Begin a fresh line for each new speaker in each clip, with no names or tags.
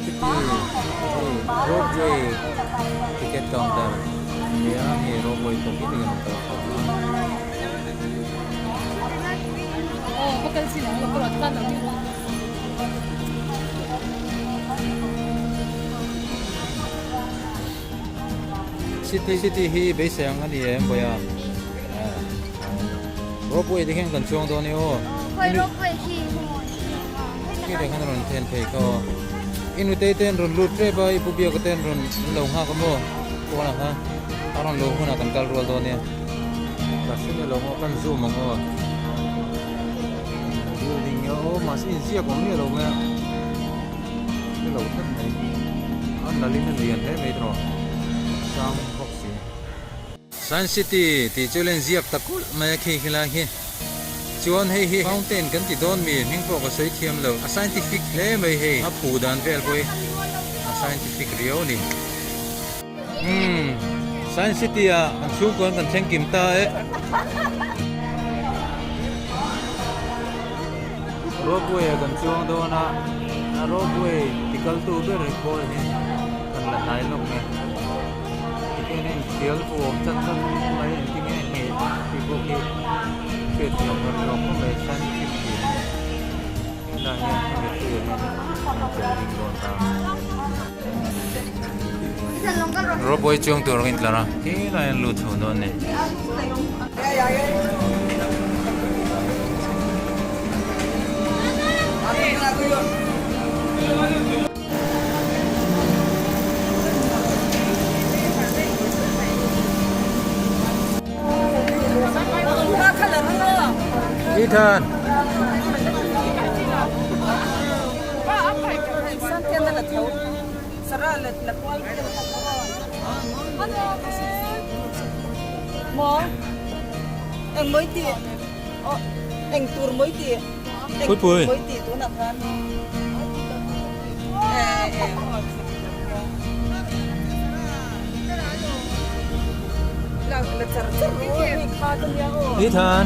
City hei ropeway ticket counter nia hei ropeway pawh khi tihian a kal thla a. City city hi beisei ang a ni em vawiah ropeway te hian kan chuang dawn e aw. Khi te khan a rawn then phei kha aw. I nutei te an rawn lut tep a, i pu biaka te an rawn an lo nghak a maw pawnah khan a rawn lo hunah kan kal rual dawn nia. Ka hre miah lo maw kan zoom ang aw. Building nge aw mahse inziak awm miah lo mai a. Hre lo tlat mai. A nalhin a lian hle mai tawh. Sang bawk si. Science City tih chu len ziak ta kulh mai a khi khilai khi. Chuan hei hi fountain kan ti dawn mi hming pawh ka sawi thiam lo. A scientific hle mai hei. A phu dan vel pawh hi a scientific riau a ni. Umm Science City ah kan chhungkuan kan thleng kim ta e. Ropeway ah kan chuang dawn a, a ropeway ti kal tu ber hi khawl hi kan la hnai lawk mai. Tikhian a inthial awm chat chat mai engtin nge a ngheh tih pawh khi hriat thiam har lo khawp mai scientific tih a ni. Helai hian hemi tu hian an chelh ding dawn ta. Ropeway chuang tur ang intlar a, helai an lut chho dawn a ni. Ethan. Puipui. Ethan.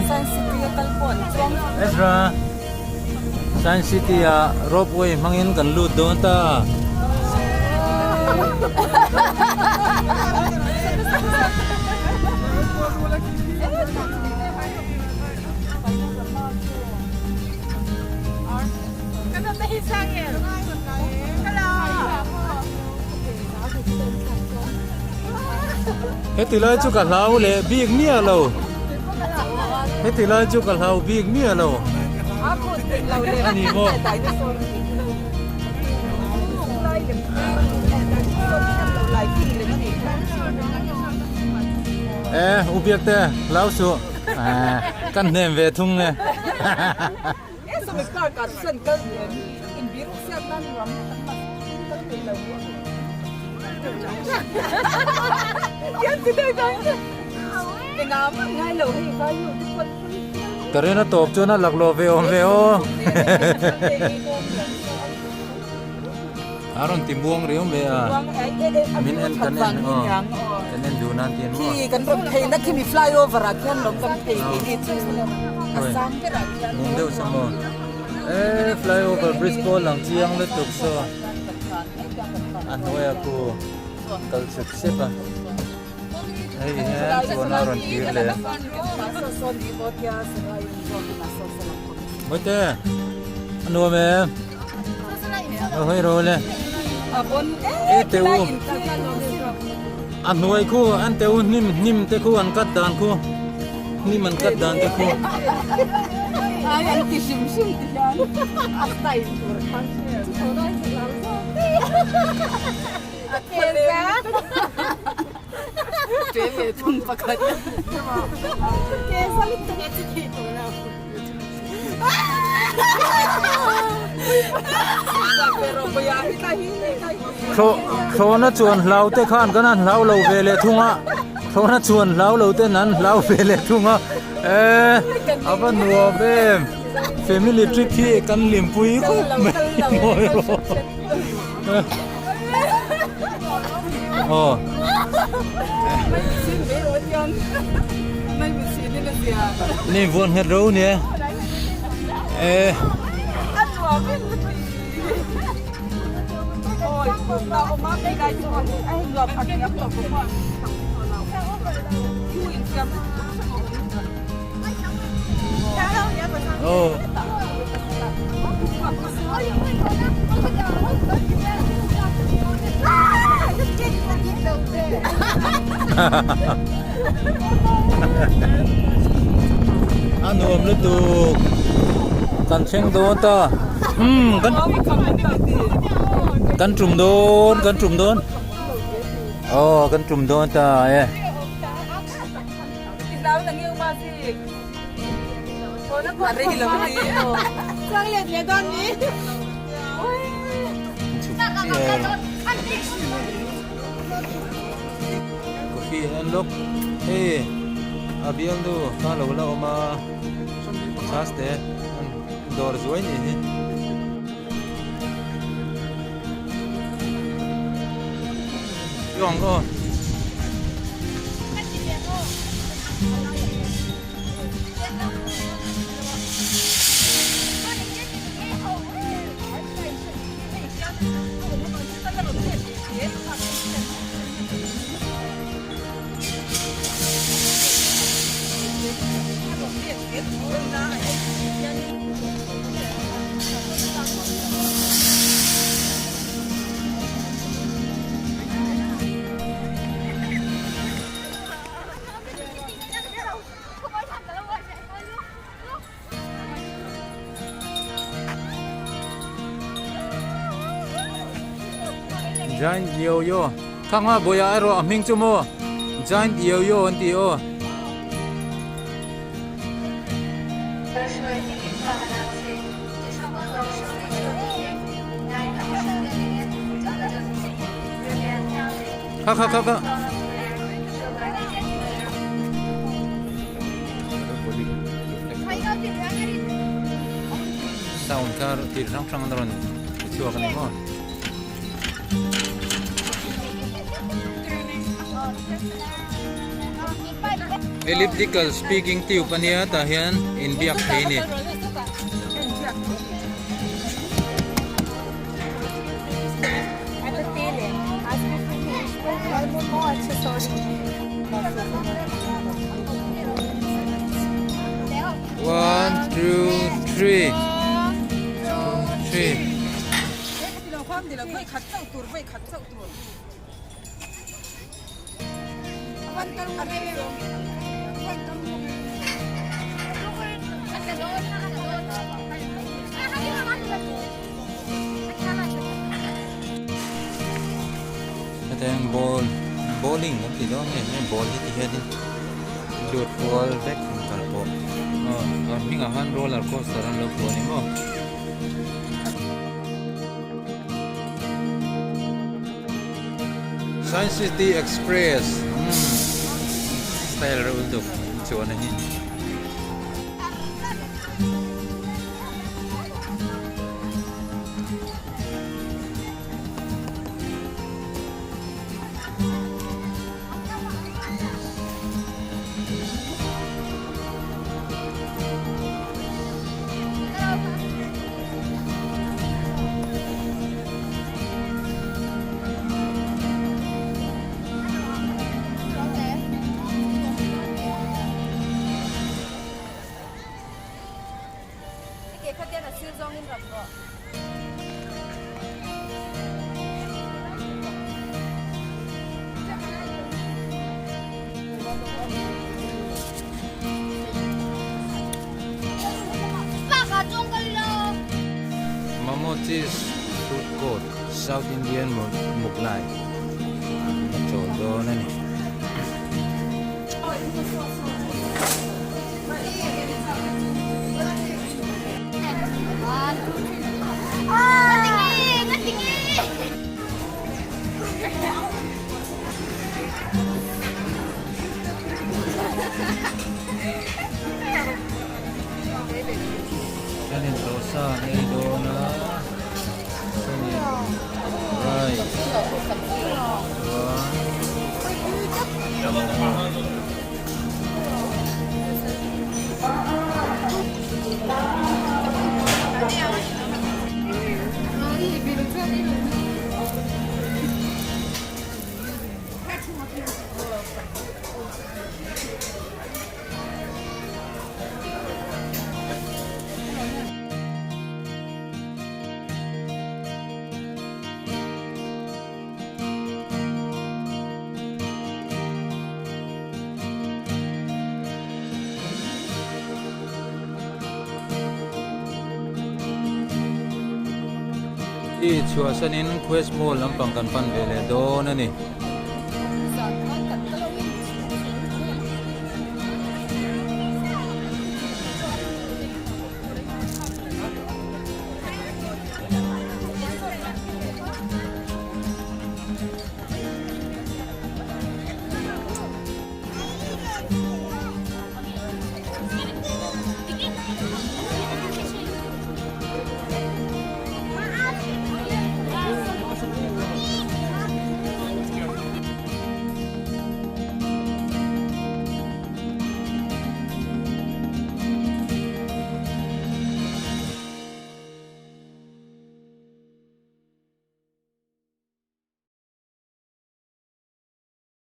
Ezra. Science City ah ropeway hmangin kan lut dawn ta. Heti lai chu ka hlau leh bik miah lo. Heti lai chu ka hlau bik miah lo. A ni maw? E, u biak te, hlau suh. Kan hnem ve thung e. Ka rin a tawp chuan a laklawh ve awm ve aw. A rawn ti muang riau mai a. Min en kan en aw. Kan en duh nan tian maw.
Khi kan rawn phei na khi mi flyover ah khian lawm kan phei tih hi chu a sang ber ah khian.
Mum deuh sa maw. E flyover bridge pawh lang chiang lutuk saw. A hnuai ah khu kal chep chep a. Hei hian chuan a rawn kir leh. Mawite a nuam em? A hawi ro le. E te u. A hnuai khu an te u hnim hnim te khu an cut dan khu. Hnim an cut dan te khu.
Ai an ti hrim hrim ti hian a style tur khan.
Thlawhna chuan hlau te khan kan han hlau lo ve leh thung a, thlawhna chuan hlau lo ten an hlau ve leh thung a, eee a va nuam em, family trip hi kan hlimpui khawp mai mawi rawh. Aw. Ni vuan nghet ro nia. E. Aw. A nuam lutuk kan thleng dawn ta umm kan kan tum dawn kan tum dawn aw kan tum dawn ta e. Coffee an lawk hei a bialnu kha lo la awm a chhas te an dawr zuai nih hi. Giant Yo-Yo Khang a buaiah erawh a hming chu maw Giant Yo-Yo an ti aw. Kha kha kha kha. Sound kha thil hrang hrang an rawn ti chhuak a ni maw. Elliptical speaking tube a nia tah hian inbiak thei a ni. One, two, three. Three. Hetiang ball bowling kan tih dawn nge heng ball hi ti hianin lut kual vek ang kal pawh aw a hmingah khan roller coaster an lo phuah a ni maw. Science City Express umm style reuh lutuk chuan a hi. Mamochi's Food Court South Indian Mughlai a chawl dawn a ni. Chuanin dosa an ei dawn a chuanin rice chuan momo. City chhuahsanin Quest Mall lampang kan pan ve leh dawn a ni.